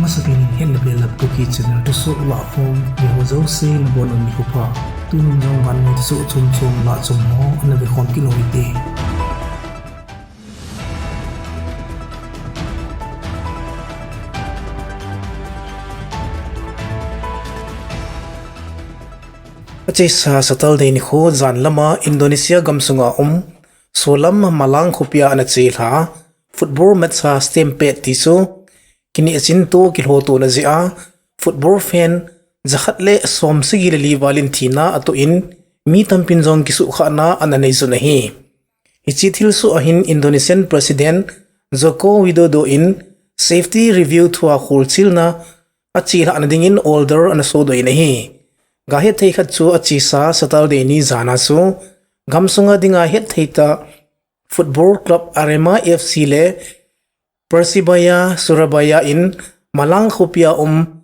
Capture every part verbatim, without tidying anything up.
Masapen in Hetna Belap Kuki channel thusoh lahkhom, eiho jouse nabonun nikho pha. Tunin jong vannoi thusoh chomchom lahchom ho ana vekhom kit u hite. Achesa Saturday nikho jan lama Indonesia gamsunga um, solam Malang khopia ana chelha, football match a stampede ti chu, kinehchin toh kilhotona jeh a, football fan jakhat le somsagi le li val in thina atoh in, mi tampin jong kisuhkhahna ana neiyun ahi. Hiche thilsoh a hin Indonesian President Joko Widodo in safety review thua kholchilna achelhahna dingin order ana sodoh in ahi. Gahet thei khat chu achesa Saturday ni jana chu, gamsunga dinga hetthei tah football club Arema F C le Persebaya Surabaya in Malang khopia um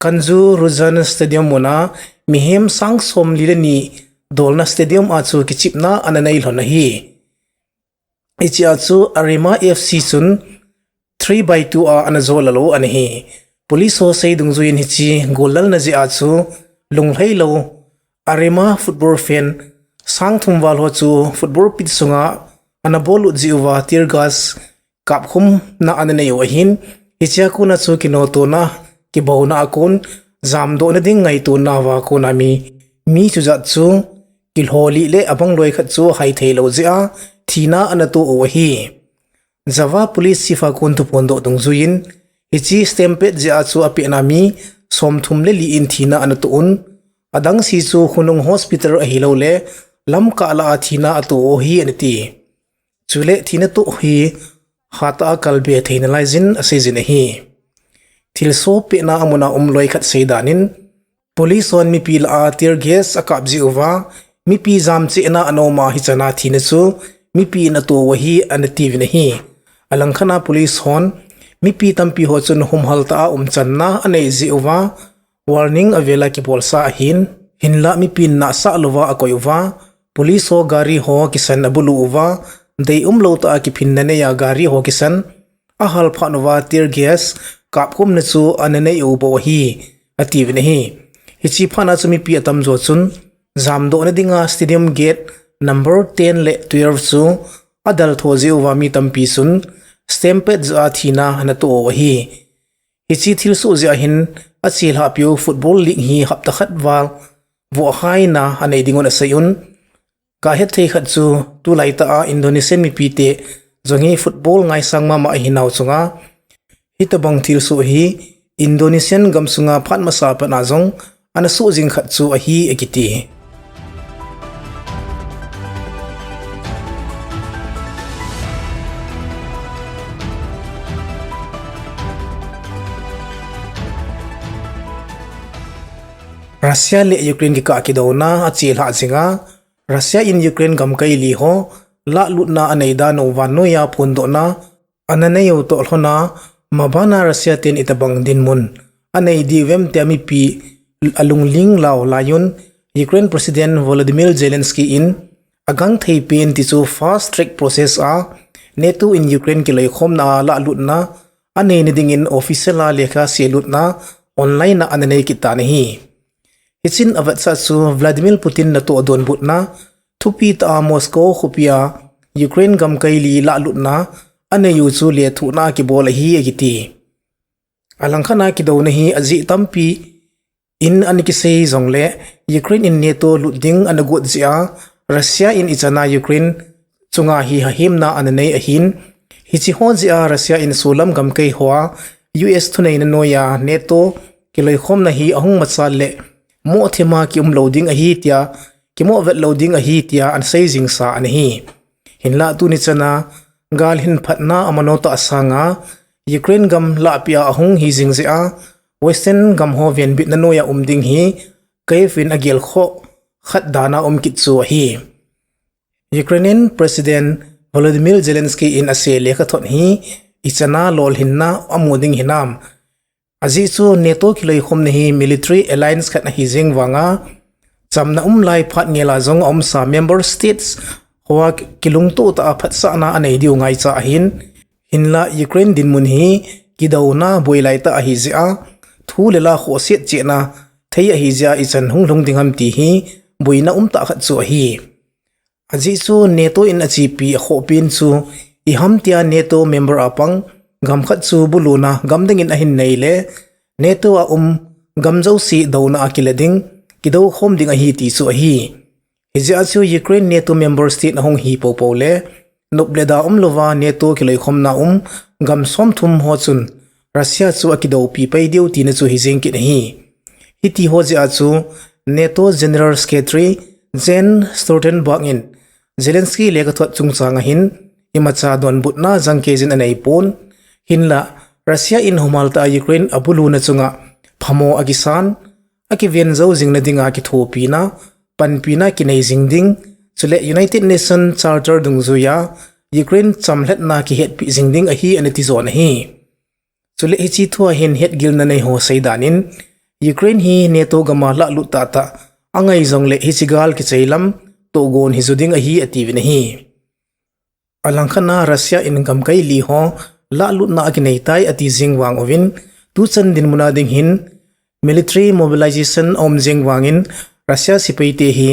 Kanjuruhan Stadium muna mihem sang somli le ni dolna stadium a chu kichepna ana neilhon ahi. Hichea chu Arema F C chun three by two a ana jolal u ana hi. Police ho sei dungjuiyin hiche gollalna jeh a chu lunglhailou Arema football fan sang thum val ho chu football pitch sunga ana bollut jeh uva tear gas kapkhumna ana neiyu ahin, hichea kona chu kinotona, kibouna a kon, jamdohna ding ngaitona uva kona mi, mi chujat chu kilholih le abangloi khat chu ahaitheilou jeh a thina ana toh u ahi. Java Police Chief a kon thuphondoh dungjuiyin, hiche stampede jeh a chu apehna mi somthum le li in thina ana toh un, adangse chu Khonung Hospital ahiloule Lamka lah a thina atoh u ahi anati. Chule thina toh hi hatah a kalbe theinalaiyin aseijin ahi. Thilsoh pehna amuna umloi khat seidan in, police hon mipi lah a tear gas akap jeh uva, mipi jamchehna ana um a hichana thina chu mipi in atoh u ahi anatiuvin ahi. Alangkhat a police hon mipi tampi ho chun humhal tah a umchanna anei jeh uva, warning avel a kibolsa ahin, hinlah mipin nahsah louva akoi uva, police ho gari ho kisan abulu uva, deium lou tah a kiphinna nei a gari ho kisan ahal phat uva tear gas kapkhumna chu ana neiyu bou ahi, atiuvin ahi. Hiche phat a chu mipi atamjo chun jamdohna dinga stadium gate number ten le twelve chu adaltho jeh uva mi tampi chun stampede jeh a thina ana toh u ahi. Hiche thilsoh jeh a hin achelhahpiu football league hi hapta khat val vohhaina anei dingun aseiyun. Gahet thei khat chu tulaitah a Indonesian mipite jong hi football ngaisang mama ahinau chunga hitobang thilsoh hi Indonesian gamsunga phat masa a pat a jong ana soh jing khat chu ahi akiti. Russia le Ukraine kikah kidouna achelhah jinga, Russia in Ukraine gamkai li ho lahlutna anei dan u vannoiya phondohna ana neiyu toh lhona, mabana Russia ten itobang dinmun anei diuvem tia mipi alungling lau laiyun, Ukraine President Volodymyr Zelensky in agangthei pen tichu fast track process a NATO in Ukraine kiloikhomna a lahlutna aneina dingin official a lekha selutna online a ana nei kit tan ahi. Hichun avetsah chu Vladimir Putin natoh donbutna thupi tah a Moscow khopia Ukraine gamkai li lahlutna aneiyu chu lethuhna kibol ahi akiti. Alangkhat a kidouna hi ajeh tampi in ana kisei jongle Ukraine in NATO lut ding ana got jeh a Russia in ichan a Ukraine chunga hi hahemna ana nei ahin, hiche ho jeh a Russia in solam gamkai hoa US thuneina noiya NATO kiloikhomna hi ahung machal le mohthem a kium lou ding ahi tia, kimohvet lou ding ahi tia ana sei jingsa ana hi. Hinlah tuni chana galhin phatna amano tah sanga Ukraine gam lahpeh a ahung hi jing jeh a Western gam ho venbitna noiya um ding hi Kyiv in agelkhoh khat dan a um kit chu ahi. Ukrainian President Volodymyr Zelensky in asei lekhathot hi ichan a lolhinna amu ding hinam? Ajeh chu NATO kiloikhomna hi military alliance khat ahi jeng vanga, chamna um lai phat ngel a jong aumsa member states hoa kilungtoh tah a phatsahna anei diu ngaicha ahin, hinlah Ukraine dinmun hi kidouna boi laitah ahi jeh a, thu le la khohset chehna thei ahi jeh a ichan hung lhung ding ham ti hi boina umtah khat chu ahi. Ajeh chu NATO in achepi akhohpen chu iham tia NATO member a pang gam khat chu buluna gam dingin ahin nei le NATO a um gam jouse douna a kile ding, kidou khom ding ahi ti chu ahi. Hijeh a chu Ukraine NATO member state ahung hi poupou le nop le da umlouva NATO kiloikhomna um gam somthum ho chun Russia chu akidoupi pai diu tina chu hijeng kit ahi. Hiti ho jeh a chu NATO General Secretary Jens Stoltenberg in Zelensky lekhathot chungchang ahin imacha donbutna jangkeijin aneipon, hinla Russia in humhaltah a Ukraine abuluna chunga phamo akisan, akiven jou jingna dinga kithopina, panpina kinei jing ding, chule United Nations Charter dungjuia Ukraine chamlhatna kihetpeh jing ding ahi ana tijon ahi. Chule hiche thua hin hetgilna neiho seidan in, Ukraine hi NATO gama lahlut tahtah angai jongle hiche gal kichai lam tohgon hiju ding ahi atiuvin ahi. Alangkhatna Russia in gamkai li ho lahlutna akinei tai ati jeng vang uvin, tuchan dinmuna ding hin military mobilization aum jeng vangin Russia sepaite hi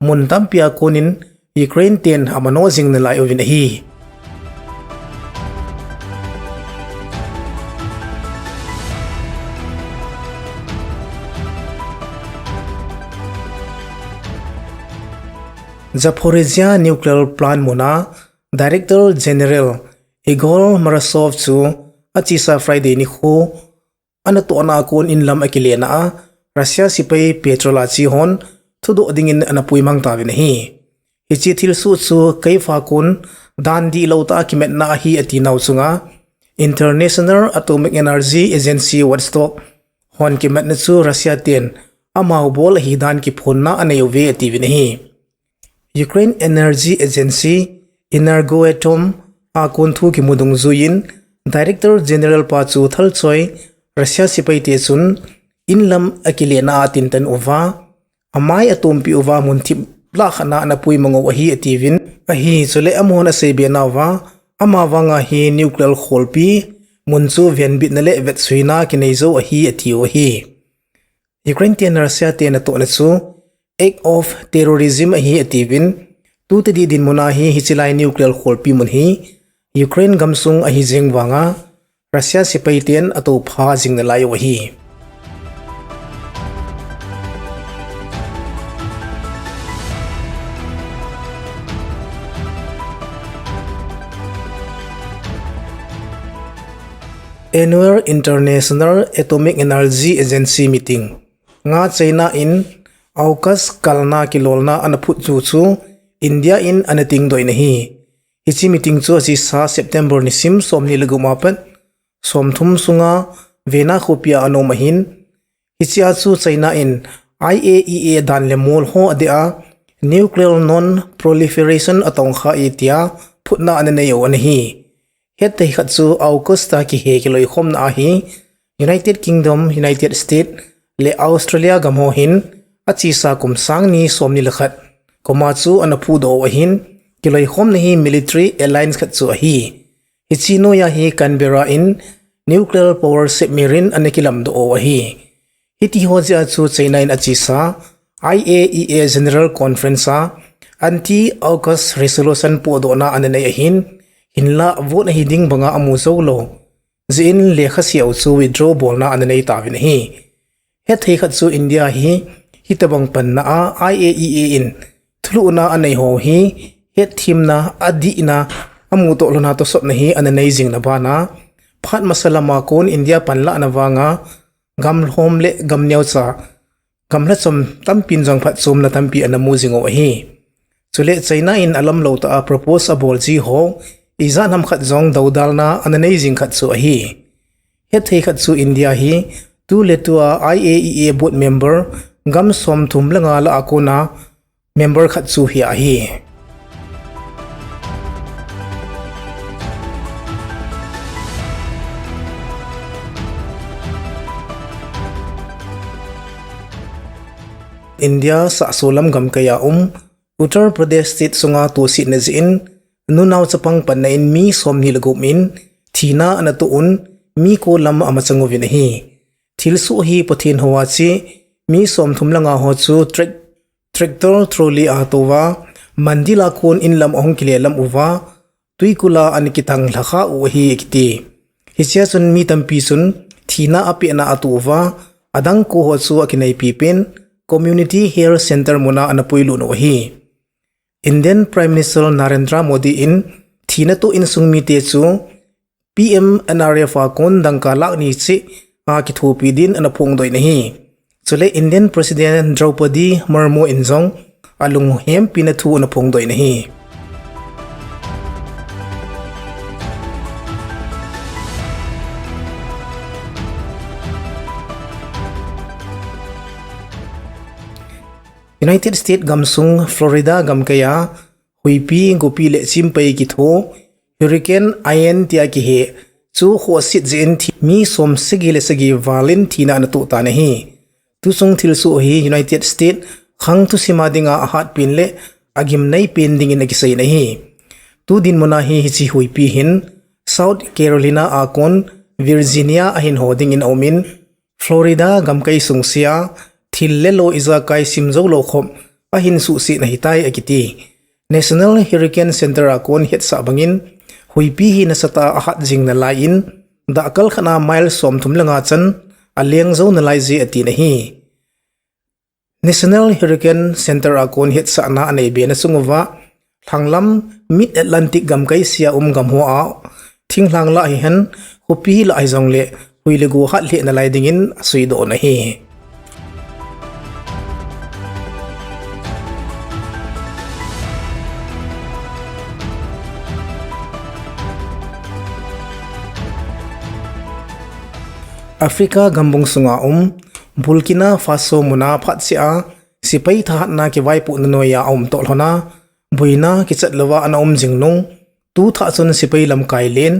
mun tampia konin Ukraine ten amanoh jing nalai uvin ahi. Zaporizhia nuclear plant muna Director General Igor Murashov chu achesa Friday nikho anatohna a kon inlam akilena a Russia sepai petrol a che hon thudoh dingin ana puimang tauvin ahi. Hiche thilsoh chu Kyiv a kon dan dihlou tah a kimatna ahi atinau chunga International Atomic Energy Agency watchdog hon kimatna chu Russia ten amau bol ahidan kiphonna anei uve atiuvin ahi. Ukraine Energy Agency, Energoatom a kon thu kimu dungjuiyin Director General pa chu thalchoi Russia sepaite chun inlam akilena a atintan uva, amai atompi uva mun thip lah khatna ana puimang u ahi atiuvin ahi. Chule amahon aseibe nauva, amavanga hi nuclear kholpi mun chu venbitna le vetsuina kinei jou ahi atiu ahi. Ukraine ten Russia te anatohna chu act of terrorism ahi atiuvin, tutedi dinmuna hi hichelai nuclear kholpi mun hi Ukraine gamsung ahi jeng vanga Russia sepaiten atoupha jing nalai u ahi. Annual International Atomic Energy Agency meeting nga China in AUKUS kalna kilolna ana phut chu chu India in ana tingdoh in ahi. Hiche meeting chu achesa September nisim somni le gup a pat somthum sunga Vienna khopia ana um ahin, hichea chu China in I A E A dan le mol ho adeh a nuclear non-proliferation atongkha e tia phutna ana nei u ana hi. Hetthei khat chu AUKUS a kihe kiloikhomna ahi. United Kingdom, United States le Australia gam ho hin achesa kum sangni somni le khat koma chu ana phudoh u ahin, kiloikhomna hi military alliance khat chu ahi. Hiche noiya hi Canberra in nuclear power submarine ana kilamdoh u ahi. Hiti ho jeh a chu China in achesa I A E A General Conference a anti-AUKUS resolution pohdohna ana nei ahin, hinla vote ahi ding banga amu joulou jeh in lekha sia u chu withdraw bolna ana nei tauvin ahi. Hetthei khat chu India hi hitobang panna a I A E A in thulhuhna anei ho hi hetthemna, adihna, amutoh louna tosotna hi ana nei jingna bana, phat masa lama kon India panlahna vanga gamlhom le gamneocha gamlhachom tampin jong phatchomna tampi ana mu jing u ahi. Chule China in alamlou tah a propose abol ji ho ijat ham khat jong doudalna ana nei jing khat chu ahi. Hetthei khat chu India hi tuletua I A E A board member gam somthum le nga lah a kona member khat chu hi ahi. India sahsolam gamkaiya um Uttar Pradesh state sunga tosetna jeh in nunao chapang panna in mi somni le gup in thina ana toh un, mi ko lam amachang uvin ahi. Thilsoh hi Pathen hoa che mi somthum le nga ho chu trac-, tractor trolley a touva, Mandila kon in lam ahung kile lam uva, Tuikula ana kithang lhakha u ahi akiti. Hichea chun mi tampi chun thina apehna atoh uva, adang ko ho chu akinaipi pen Community Health Centre muna ana puilut u ahi. Indian Prime Minister Narendra Modi in thina toh insung mite chu P M N R F a kon dangka lakh ni cheh a kithopi din ana phongdoh in ahi. Chule Indian President Draupadi Murmu in jong alunghempi na thu ana phongdoh in ahi. United States gamsung Florida gamkai a huipi, gopi le chimpai kitho, Hurricane Ian tia kihe chu khohset jeh in thi-, mi som sagi le sagi val in thina ana toh tan ahi. Tuchung thilsoh hi United States khang thusim a dinga ahat pen le agimnei pen dingin akisei in ahi. Tu dinmun a hi hiche huipi hin South Carolina a kon Virginia ahin ho dingin aum in, Florida gamkai sung sea thil le lo ijakai simjou lou khop ahin suhset in ahitai akiti. National Hurricane Centre a kon hetsah bangin huipi hi nasatah a ahat jing nalai in, dahkal khat a mile somthum le nga chan aleng jou nalai je atin ahi. National Hurricane Centre a kon hetsahna anei be na chung uva, lhanglam Mid Atlantic gamkai sea um gam hoa thinglhang lah hihen, khopi lah hijongle hui le go hat lheh nalai dingin aseidoh in ahi. Africa gambung sunga um Burkina Faso muna phatseh a sepai thahatna kivaipohna noiya aum toh lhona, boina kichat louva ana um jing nung, tu thah chun sepai lamkai len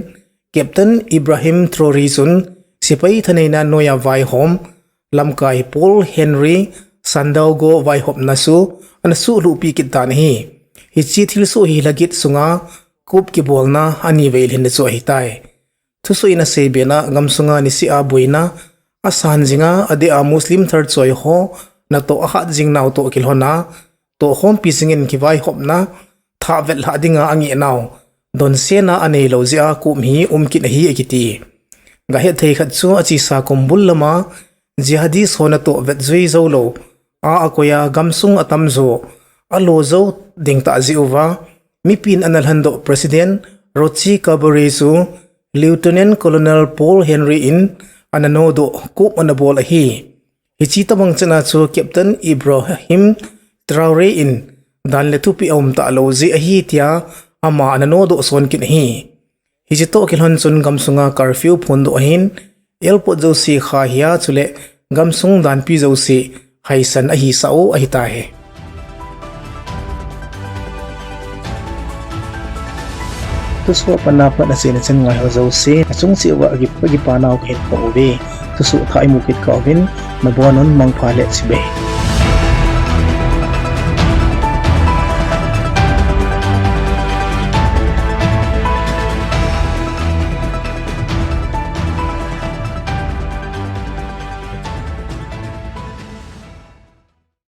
Captain Ibrahim Traoré chun sepai thaneina noiya vaihom lamkai Paul Henri Sandaogo vaihopna chu ana suhlhuhpi kit tan ahi. Hiche thilsoh hi lhagit sunga coup kibolna anivei lhinna chu ahitai. Thusoh in asei bena, gamsunga niseh a boina asan jinga, adeh a Muslim tharchoi ho natoh ahat jing nau toh kilhona, tohkhompi jingin kivaihopna thah vet lhah dinga angeh nau donsena anei lou jeh a coup hi um kit ahi akiti. Gahet thei khat chu achesa kombul lama jihadist ho natoh vet jui jou lou a akoi a gamsung atamjo alo jou ding tah jeh uva, mipin ana lhandoh President Roch Kabore chu Lieutenant Colonel Paul Henri in ana nodoh coup ana bol ahi. Hiche tobang chana chu Captain Ibrahim Traoré in dan le thupeh aum talou jeh ahi tia ama ana nodoh son kit ahi. Hiche toh kilhon chun gamsunga curfew phondoh ahin, airport jouse kha hia chule gamsung danpi jouse haisan ahisah u ahitai. Thusoh a pat na pat achaina chan ngaiho jouse achung cheh uva kipa, kipa nau kahin phong uve. Thusoh thah imu kit kah uvin, nabonun mangpha le chibai.